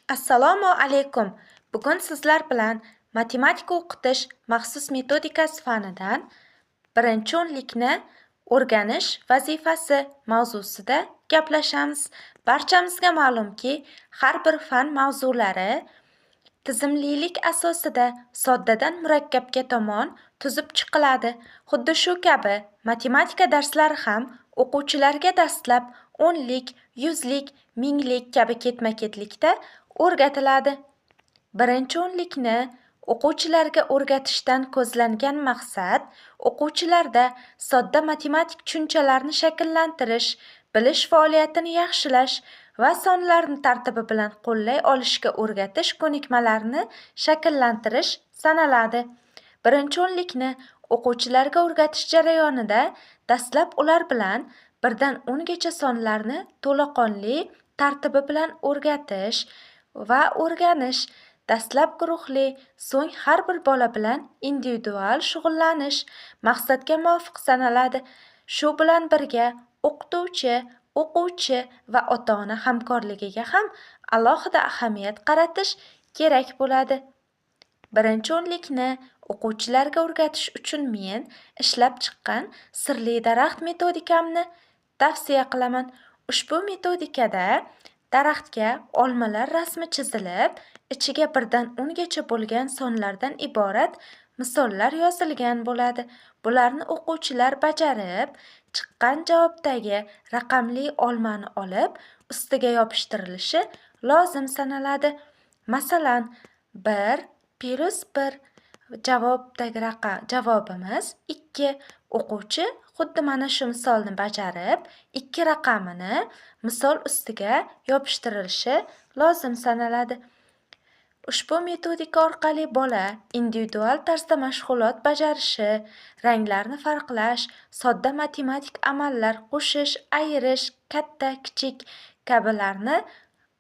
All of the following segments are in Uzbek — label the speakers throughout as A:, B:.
A: Assalomu alaykum. Bugun sizlar bilan matematika o'qitish maxsus metodikasi fanidan birinchi o'nlikni o'rganish vazifasi mavzusida gaplashamiz. Barchamizga ma'lumki, har bir fan mavzulari tizimlilik asosida soddadan murakkabga tomon tuzib chiqiladi. Xuddi shu kabi matematika darslari ham o'quvchilarga dastlab o'nlik, yuzlik, minglik kabi ketma-ketlikda o'rgatiladi. Birinchi o'nlikni o'quvchilarga o'rgatishdan ko'zlangan maqsad o'quvchilarda sodda matematik tushunchalarni shakllantirish, bilish faoliyatini yaxshilash va sonlarni tartibi bilan qo'llay olishga o'rgatish ko'nikmalarini shakllantirish sanaladi. Birinchi o'nlikni o'quvchilarga o'rgatish jarayonida dastlab ular bilan 1dan 10 gacha sonlarni to'laqonli tartibi bilan o'rgatish va o'rganish, dastlab guruhli, so'ng har bir bola bilan individual shug'ullanish maqsadga muvofiq sanaladi. Shu bilan birga o'qituvchi, o'quvchi va ota-ona hamkorligiga ham alohida ahamiyat qaratish kerak bo'ladi. Birinchi o'nlikni o'quvchilarga o'rgatish uchun men ishlab chiqqan sirli daraxt metodikamni tavsiya qilaman. Ushbu metodikada daraxtga olmalar rasmi chizilib, ichiga 1dan 10 gacha bo'lgan sonlardan iborat misollar yozilgan bo'ladi. Bularni o'quvchilar bajarib, chiqqan javobdagi raqamli olmani olib, ustiga yopishtirilishi lozim sanaladi. Masalan, 1 + 1 javobdagi raqam javobimiz 2. O'quvchi xuddi mana shu misolni bajarib, 2 raqamini misol ustiga yopishtirilishi lozim sanaladi. Ushbu metodika orqali bola individual tarzda mashg'ulot bajarishi, ranglarni farqlash, sodda matematik amallar qo'shish, ayirish, katta, kichik kabilarni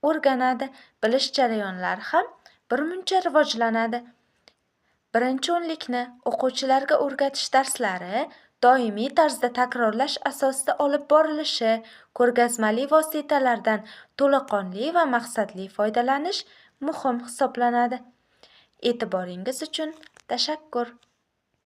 A: o'rganadi. Bilish jarayonlari ham birmuncha rivojlanadi. Birinchi o'nlikni o'quvchilarga o'rgatish darslari doimiy tarzda takrorlash asosida olib borilishi, ko'rgazmali vositalardan to'laqonli va maqsadli foydalanish muhim hisoblanadi. E'tiboringiz uchun tashakkur.